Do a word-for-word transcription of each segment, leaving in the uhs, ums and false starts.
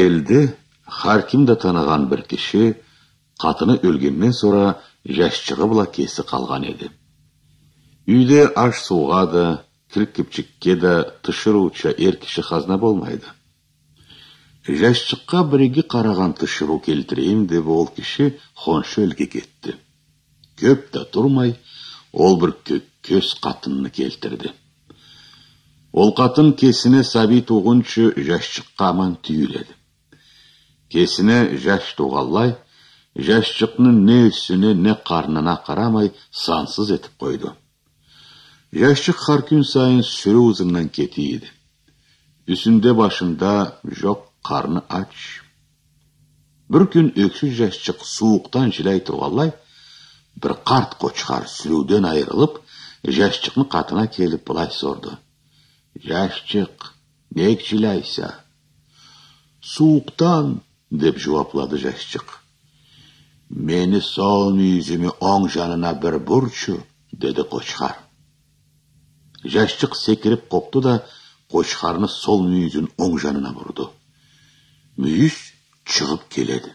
Элде хар ким да таныгъан бир киши, къатыны ёлгенден сора, жашчыгъы бла кеси къалгъан эди. Юйде аш-суугъа да, кир-кипчикге да тиширыуча эр киши хазна болмайды. Жашчыкъгъа бир иги къарагъан тиширыу келтирейим деп, ол киши хоншу элге кетди. Кёп да турмай, ол бир кёк кёз къатынны келтирди. Ол къатын кесине сабий туугъунчу жашчыкъгъа аман тюйюл эди. Кесине жаш туугъанлай, жашчыкъны не юсюне, не къарнына къарамай, сансыз этип къойду. Жашчыкъ хар кюн сайын сюрюу ызындан кете эди. Юсюнде-башында жокъ, къарны ач. Бир кюн ёксюз жашчыкъ сууукъдан жиляй тургъанлай, бир къарт къочхар, сюрюуден айырылып, жашчыкъны къатына келип, былай сорду: «Жашчыкъ, нек жиляйса?» «Сууукъдан», — деп жууаплады жашчыкъ. «Мени сол мюйюзюмю онг жанына бир бурчу», — деди къочхар. Жашчыкъ секирип къопду да, къочхарны сол мюйюзюн онг жанына бурду. Мюйюз чыгъып келеди.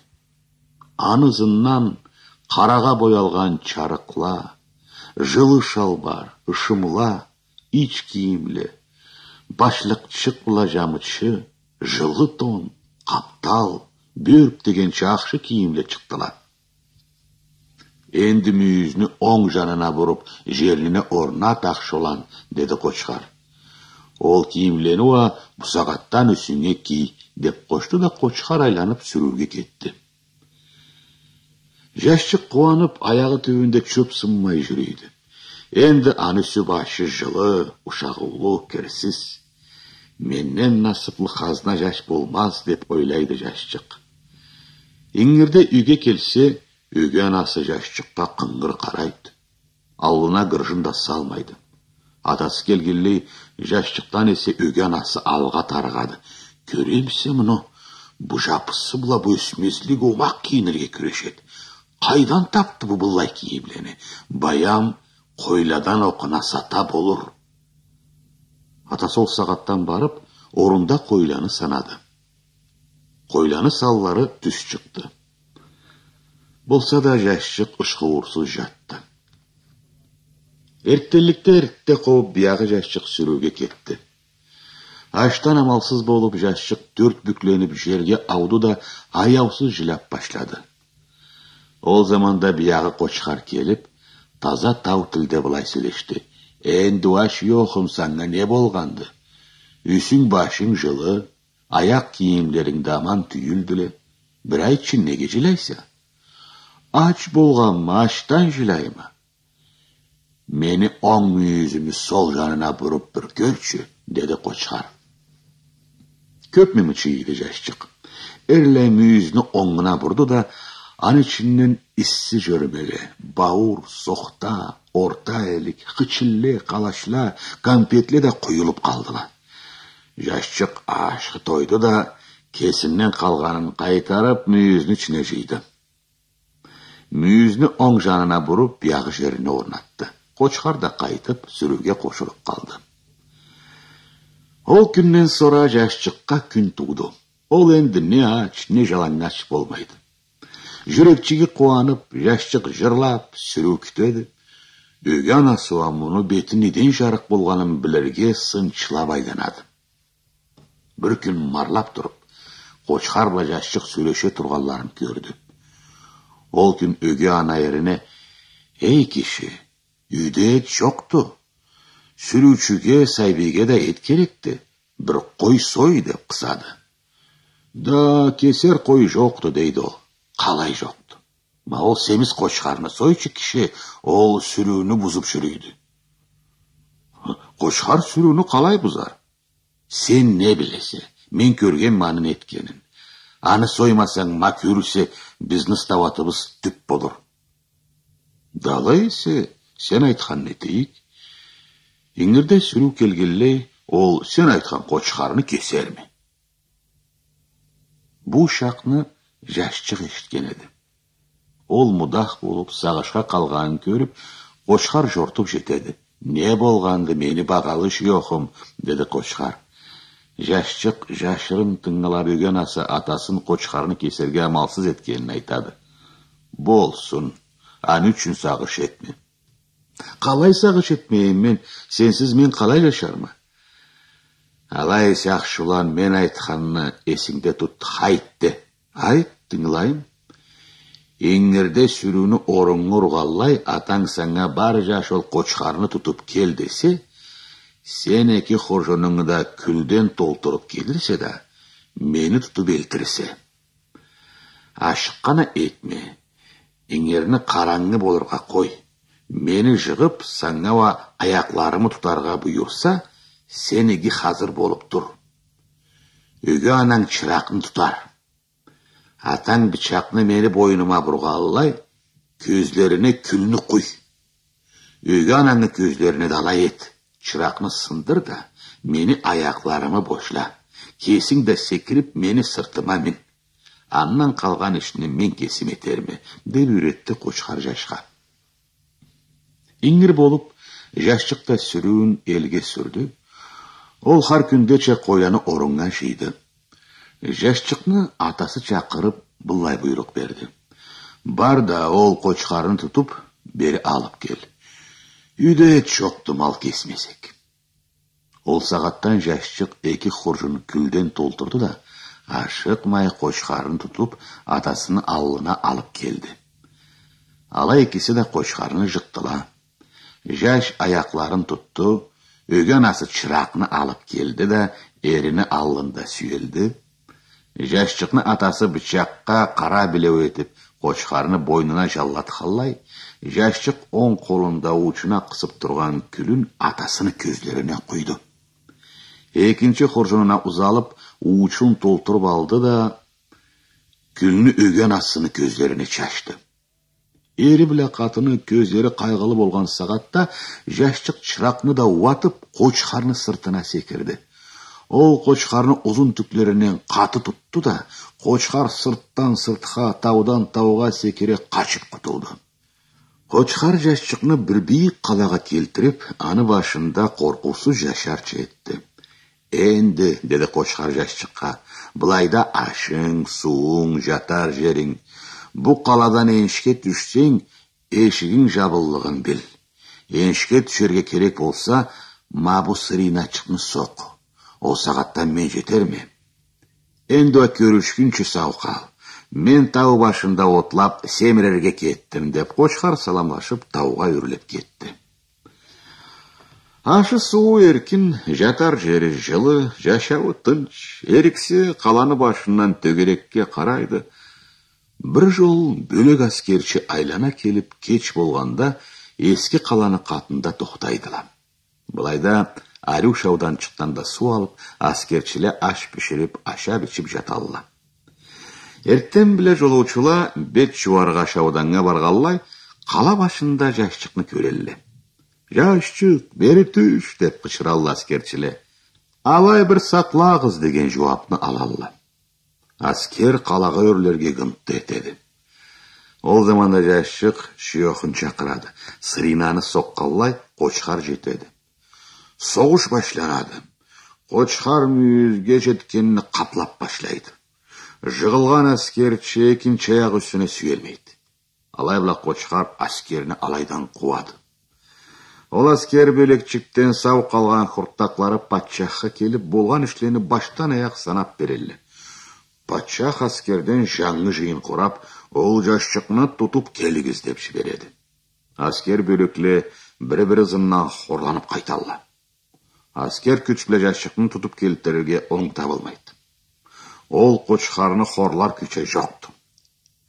Аны ызындан къарагъа боялгъан чарыкъла, жылы шалбар, ышымла, ич кийимле, башлыкъчыкъ бла жамычы, жылы тон, къаптал, бёрк дегенча ахшы кийимле чыкъдыла. «Энди мюйюзню онг жанына буруп, жерине орнат, ахшы улан», — деди къочхар. «Ол кийимлени уа бусагъатдан юсюнге кий», — деп къошду да, къочхар айланып сюрюуге кетди. Жашчыкъ къууанып, аягъы тюбюнде чёп сынмай жюрюйдю. Энди аны юсю-башы жылы, ушагъыулу, кирсиз. «Менден насыплы хазна жаш болмаз», — деп ойлайды жашчыкъ. Ингирде юйге келсе, ёге анасы жашчыкъгъа къынгыр къарайды. Аллына гыржын да салмайды. Атасы келгенлей, жашчыкъдан эсе ёге анасы алгъа тарыгъады. «Кёремисе муну? Бу жапысы бла бу ёсмезлик омакъ кийинирге кюрешеди. Къайдан тапды бу быллай кийимлени? Баям, къойладан окъуна сата болур». Атасы ол сагъатдан барып, орунда къойланы санады. Къойланы санлары тюз чыкъды. Болса да, жашчыкъ ышхыуурсуз жатды. Эрттенликде эртте къобуп, биягъы жашчыкъ сюрюуге кетди. Ачдан амалсыз болуп, жашчыкъ тёрт бюкленип жерге ауду да, аяусуз жиляп башлады. Ол заманда биягъы къочхар келип, таза тау тилде былай сёлешди: «Энди уа, шуёхум, санга не болгъанды? Юсюнг-башынг жылы, аякъ кийимлеринг да аман тюйюлдюле. Бир айтчы, неге жиляйса?» «Ач болгъанма, ачдан жиляйма». «Мени онг мюйюзюмю сол жанына буруп бир кёрчю», — деди къочхар. Кёпмю мычыйды жашчыкъ? Эрлай мюйюзню онгуна бурду да, аны ичинден исси жёрмеле, бауур, сохта, орта илик, хычилле, къалачла, кампетле да къуюлуп къалдыла. Жашчыкъ ашхы тойду да, кесинден къалгъанын къайтарып, мюйюзню ичине жыйды. Мюйюзню онг жанына буруп, биягъы жерине орнатды. Къочхар да къайтып, сюрюуге къошулуп къалды. Ол кюнден сора жашчыкъгъа кюн тууду. Ол энди не ач, не жалангач болмайды. Жюрекчиги къууанып, жашчыкъ жырлап, сюрюу кютеди. Ёге анасы уа муну бети неден жарыкъ болгъанын билирге сынчылап айланады. Бир кюн марлап туруп, къочхар бла жашчыкъ сёлеше тургъанларын кёрдю. Ол кюн ёге ана эрине: «Эй, киши, юйде эт жокъду. Сюрюучюге, сабийге да эт керекди. Бир къой сой», — деп къысады. «Да кесер къой жокъду», — дейди ол. «Къалай жокъду?» «Ма ол семиз къочхарны сойчу, киши, ол сюрюуню бузуп жюрюйдю». «Къочхар сюрюуню къалай бузар?» «Сен не билесе? Мен кёргенме аны нетгенин. Аны соймасанг, ма кёрюрсе, бизни стауатыбыз тюп болур». «Да алай эсе, сен айтханны этейик. Ингирде сюрюу келгенлей, ол сен айтхан къочхарны кесерме». Бу ушакъны жашчыкъ эшитген эди. Ол мудах болуп, сагъышха къалгъанын кёрюп, къочхар жортуп жетеди. «Не болгъанды, мени багъалы шуёхум?» — деди къочхар. Жашчыкъ жашырын тынгылап, ёге анасы атасын къочхарны кесерге амалсыз этгенин айтады. Болсун, аны ючюн сагъыш этме. Къалай сагъыш этмейим мен, сенсиз мен къалай жашарма? Алай эсе, ахшы улан, мен айтханны эсингде тут, хайт де. Айт, тынгылайым. Ингирде сюрюуню оруннга ургъанлай, атанг санга: «Бар, жаш, ол къочхарны тутуп кел», — десе, сен эки хуржунунгу да кюлден толтуруп келирсе да, мени тутуп элтирсе. Ашыкъгъан а этме, ингирни къарангы болургъа къой. Мени жыгъып, санга уа аякъларымы тутаргъа буюрса, сен иги хазыр болуп тур. Ёге ананг чыракъны тутар. Атанг бычакъны мени бойнума бургъанлай, кёзлерине кюлню къуй. Ёге анангы кёзлерине да алай эт. Чыракъны сындыр да, мени аякъларымы бошла. Кесинг да секирип, мени сыртыма мин. Андан къалгъан ишни мен кесим этерме, — деп юйретди къочхар жашха. Ингир болуп, жашчыкъ да сюрюуюн элге сюрдю. Ол хар кюндеча къойланы оруннга жыйды. Жашчыкъны атасы чакъырып, быллай буйрукъ берди: «Бар да, ол къочхарны тутуп, бери алып кел. Юйде эт жокъду, мал кесмесек». Ол сагъатдан жашчыкъ эки хуржун кюлден толтурду да, ашыкъмай къочхарны тутуп, атасыны аллына алып келди. Ала экиси да къочхарны жыкъдыла. Жаш аякъларын тутду, ёге анасы чыракъны алып келди да, эрини аллында сюелди. Жашчыкъны атасы бычакъгъа къара билеу этип, къочхарны бойнуна жаллатханлай, жашчыкъ онг къолунда уучуна къысып тургъан кюлюн атасыны кёзлерине къуйду. Экинчи хуржунуна узалып, уучун толтуруп алды да, кюлню ёге анасыны кёзлерине чачды. Эри бла къатыны кёзлери къайгъылы болгъан сагъатда жашчыкъ чыракъны да уатып, къочхарны сыртына секирди. Ол къочхарны узун тюклеринден къаты тутду да, къочхар сыртдан сыртха, таудан таугъа секире къачып къутулду. Къочхар жашчыкъны бир бийик къалагъа келтирип, аны башында къоркъуусуз жашарча этди. «Энди, — деди къочхар жашчыкъгъа, — былайда ашынг, суунг, жатар жеринг. Бу къаладан энишге тюшсенг, эшигинг жабыллыгъын бил. Энишге тюшерге керек болса, ма бу сырыйначыкъны сокъ. Ол сагъатдан мен жетерме. Энди уа кёрюшгюнчю, сау къал. Мен тау башында отлап семирерге кетдим», — деп, къочхар саламлашып, таугъа ёрлеп кетди. Ашы-сууу эркин, жатар жери жылы, жашауу тынч. Эриксе, къаланы башындан тёгерекге къарайды. Бир жол бёлек аскерчи айлана келип, кеч болгъанда, эски къаланы къатында тохтайдыла. Былайда ариу шаудан чыкъгъанда суу алып, аскерчиле аш биширип, ашап-ичип жаталла. Эртден бла жолоучула бет жууаргъа шауданнга баргъанлай, къала башында жашчыкъны кёрелле. «Жашчыкъ, бери тюш!» — деп къычыралла аскерчиле. «Алай бир сакълагъыз», — деген жууапны алалла. Аскер къалагъа ёрлерге гынтты этеди. Ол заманда жашчыкъ шуёхун чакъырады. Сырыйнаны сокъгъанлай, къочхар жетеди. Согъуш башланады. Къочхар мюйюзге жетгенни къаплап башлайды. Жыгъылгъан аскерчи экинчи аякъ юсюне сюелмейди. Алай бла къочхар аскерни алайдан къууады. Ол аскер бёлекчикден сау къалгъан хуртдакълары патчахха келип, болгъан ишлени башдан аякъ санап берелле. Патчах аскерден жангы жыйын къурап: «Ол жашчыкъны тутуп келигиз», — деп жибереди. Аскер бёлекле бири-бири ызындан хорланып къайталла. Аскер кюч бла жашчыкъны тутуп келтирирге онг табылмайды. Ол къочхарны хорлар кюче жокъду.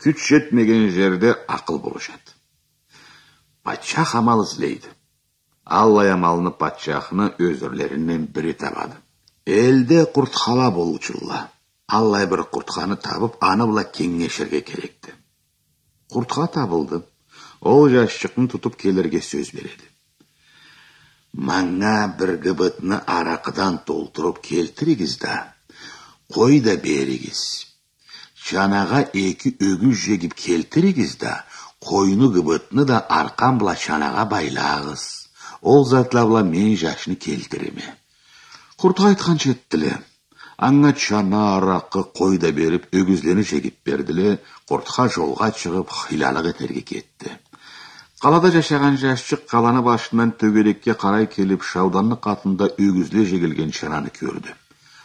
Кюч жетмеген жерде акъыл болушады. Патчах амал излейди. Аллай амалны патчахны ёзюрлеринден бири табады. Элде къуртхала болуучулла. Аллай бир къуртханы табып, аны бла кенгеширге керекди. Къуртха табылды. Ол жашчыкъны тутуп келирге сёз береди. «Манга бир гыбытны аракъыдан толтуруп келтиригиз да, къой да беригиз. Чанагъа эки ёгюз жегип келтиригиз да, къойну, гыбытны да аркъам бла чанагъа байлагъыз. Ол затла бла мен жашны келтиреме». Къуртха айтханча этдиле. Анга чана, аракъы, къой да берип, ёгюзлени жегип бердиле, Къуртха жолгъа чыгъып, хыйлалыкъ этерге кетди. Къалада жашагъан жашчыкъ къаланы башындан тёгерекге къарай келип, шауданны къатында ёгюзле жегилген чананы кёрдю.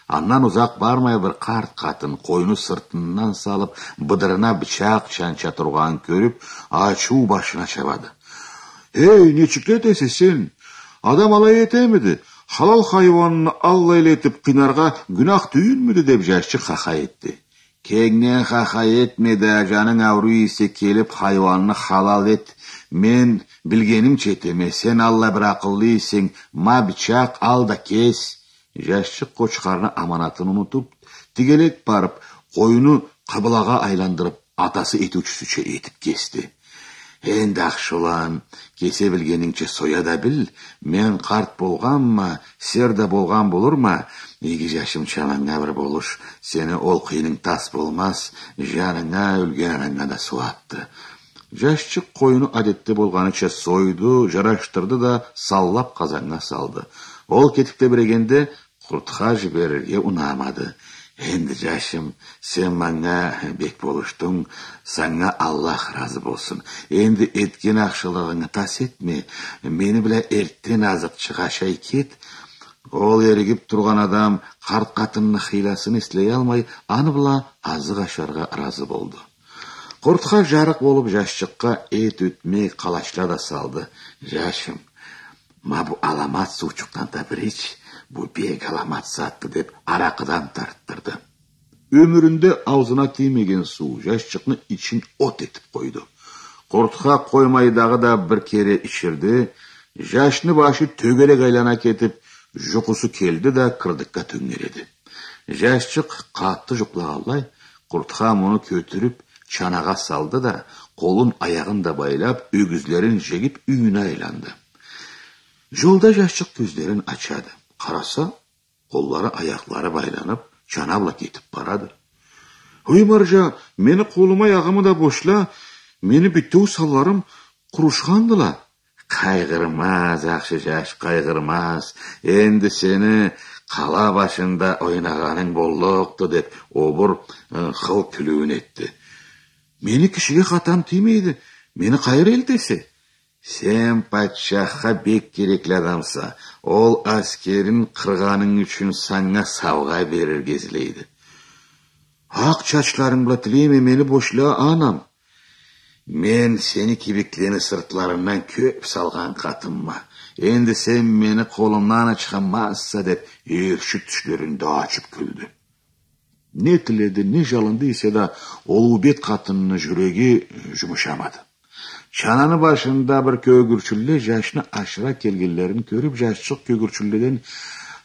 Андан узакъ бармай бир къарт къатын, къойну сыртындан салып, быдырына бычакъ чанча тургъанын кёрюп, ачыуу башына чабады. «Эй, нечикле этесе сен? Адам алай этемиди? Халал хайуанны аллайла этип къыйнаргъа гюнах тюйюлмюдю?» — деп, жашчыкъ хахай этди. «Кенгден хахай этме да, жанынг ауруй эсе, келип хайуанны халал эт. Мен билгенимча этеме, сен аллай бир акъыллы эсенг, ма бычакъ, ал да кес». Жашчыкъ къочхарны аманатын унутуп, тигелек барып, къойну къыбылагъа айландырып, атасы этиучюсюча этип кесди. «Энди, ахшы улан, кесе билгенингча соя да бил, мен къарт болгъанма, сер да болгъан болурма, иги жашым, чананга бир болуш, сени ол къыйынынг тас болмаз, жанынга, ёлген ананга да сууапды». Жашчыкъ къойну адетде болгъаныча сойду, жарашдырды да, саллап къазаннга салды. Ол кетип тебирегенде, Къуртха жиберирге унамады. «Энди, жашым, сен манга бек болушдунг, санга Аллах разы болсун. Энди этген ахшылыгъынгы тас этме, мени бла эртден азыкъчыкъ ашай кет». Ол эригип тургъан адам къарт къатынны хыйласын эслеялмай, аны бла азыкъ ашаргъа разы болду. Къуртха жарыкъ болуп, жашчыкъгъа эт, ётмек, къалачла да салды. «Жашым, ма бу аламат суучукъдан да бир ич, бу бек аламат затды», — деп, аракъыдан тартдырды. Ёмюрюнде аузуна тиймеген суу жашчыкъны ичин от этип къойду. Къуртха къоймай, дагъыда бир кере ичирди. Жашны башы тёгерек айлана кетип, жукъусу келди да, кырдыкга тёнгереди. Жашчыкъ къаты жукълагъанлай, Къуртха муну кётюрюп, чанагъа салды да, къолун, аягъын да байлап, ёгюзлерин жегип, юйюне айланды. Жолда жашчыкъ кёзлерин ачады. Къараса, къоллары, аякълары байланып, чана бла кетип барады. «Ой, маржа, мени къолуму, аягъымы да бошла, мени битеу санларым къурушхандыла». «Къайгъырмаз, ахшы жаш, къайгъырмаз. Энди сени къала башында ойнагъанынг боллукъду», — деп, обур, ы, хыл кюлюуюн этди. «Мени кишиге хатам тиймейди. Мени къайры элтесе?» «Сен патчахха бек керекли адамса. Ол аскерин къыргъанынг ючюн санга саугъа берирге излейди». «Акъ чачларынг бла тилейме, мени бошла, анам». «Мен сени кибиклени сыртларындан кёп салгъан къатынма. Энди сен мени къолумдан ычхынмазса», — деп, эрши тишлерин да ачып кюлдю. Не тиледи, не жалынды эсе да, ол уллу бет къатынны жюреги жумушамады. Чананы башында бир кёгюрчюнле жашны ашыра келгенлерин кёрюп, жашчыкъ кёгюрчюнледен: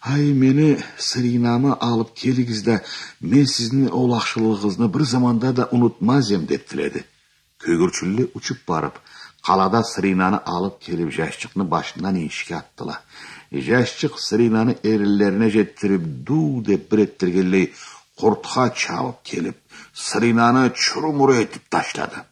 «Ай, мени Сырийнамы алып келигиз да, мен сизни ол ахшылыгъыгъызны бир заманда да унутмаз эм», — деп тиледи. Кёгюрчюнле учуп барып, къалада Сырийнаны алып келип, жашчыкъны башындан эшикге атдыла. Жашчыкъ Сырийнаны эринлерине жетдирип, дуу деп бир этдиргенлей, Къуртха чабып келип, Сырийнаны чуру-муру этип ташлады.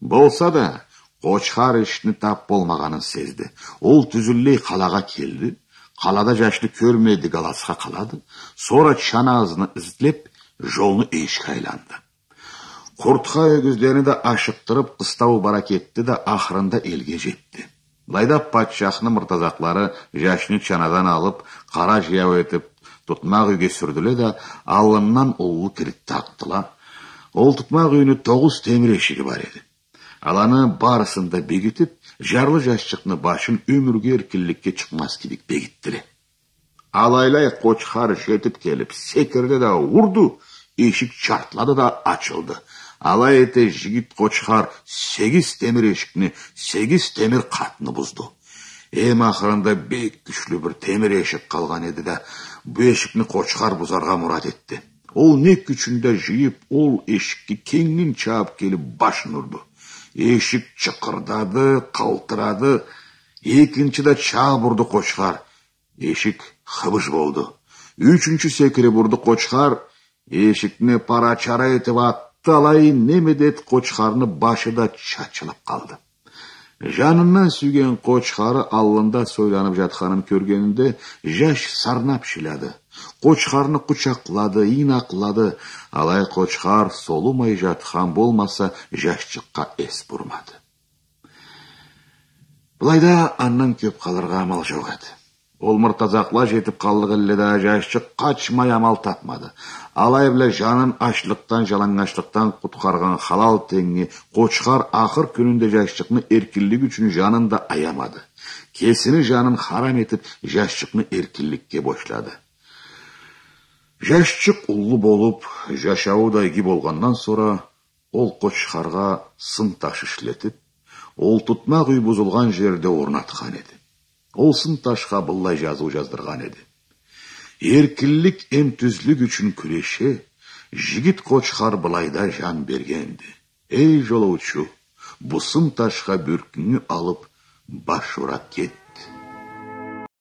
Болса да, Къочхар эшикни тап болмагъанын сезди. Ол тюзюнлей къалагъа келди. Къалада жашны кёрмеди, галасха къалады. Сора чана ызны излеп, жолну эшикге айланды. Къуртха ёгюзлени да ашыкъдырып, къыстау бара кетди да, ахырында элге жетди. Былайда патчахны мыртазакълары жашны чанадан алып, къара жаяу этип, тутмакъ юйге сюрдюле да, аллындан уллу килит такъдыла. Ол тутмакъ юйню тогъуз темир эшиги бар эди. Аланы барысын да бегитип, жарлы жашчыкъны башын ёмюрге эркинликге чыкъмаз кибик бегитдиле. Алайлай Къочхар жетип келип, секирди да урду, эшик чартлады да ачылды. Алай эте жигит Къочхар сегиз темир эшикни, сегиз темир къатны бузду. Эм ахырында бек кючлю бир темир эшик къалгъан эди да, бу эшикни Къочхар бузаргъа мурат этди. Ол не кючюн да жыйып, ол эшикге кенгден чабып келип, башын урду. Эшик чыкъырдады, къалтырады. Экинчи да чабып урду Къочхар. Эшик хыбыж болду. Ючюнчю секирип урду Къочхар, эшикни пара-чара этип атды, алай неме да эт, Къочхарны башы да чачылып къалды. Жанындан сюйген Къочхары аллында сойланып жатханын кёргенинде, жаш сарнап жиляды. Къочхарны къучакълады, ийнакълады. Алай къочхар солумай жатхан болмаса, жашчыкъгъа эс бурмады. Былайда андан кёп къалыргъа амал жокъ эди. Ол мыртазакъла жетип къаллыкъ элле да, жашчыкъ къачмай амал тапмады. Алай бла жанын ачлыкъдан, жалангачлыкъдан къутхаргъан халал тенги къочхар ахыр кюнюнде жашчыкъны эркинлик ючюн жанын да аямады. Кесини жанын харам этип, жашчыкъны эркинликге бошлады. Жашчыкъ уллу болуп, жашауу да иги болгъандан сора, ол къочхаргъа сын таш ишлетип, ол тутмакъ юй бузулгъан жерде орнатхан эди. Ол сын ташха быллай жазыу жаздыргъан эди: «Эркинлик эм тюзлюк ючюн кюреше, жигит къочхар былайда жан бергенди. Эй, жолоучу, бу сын ташха бёркюнгю алып, баш орап кет»,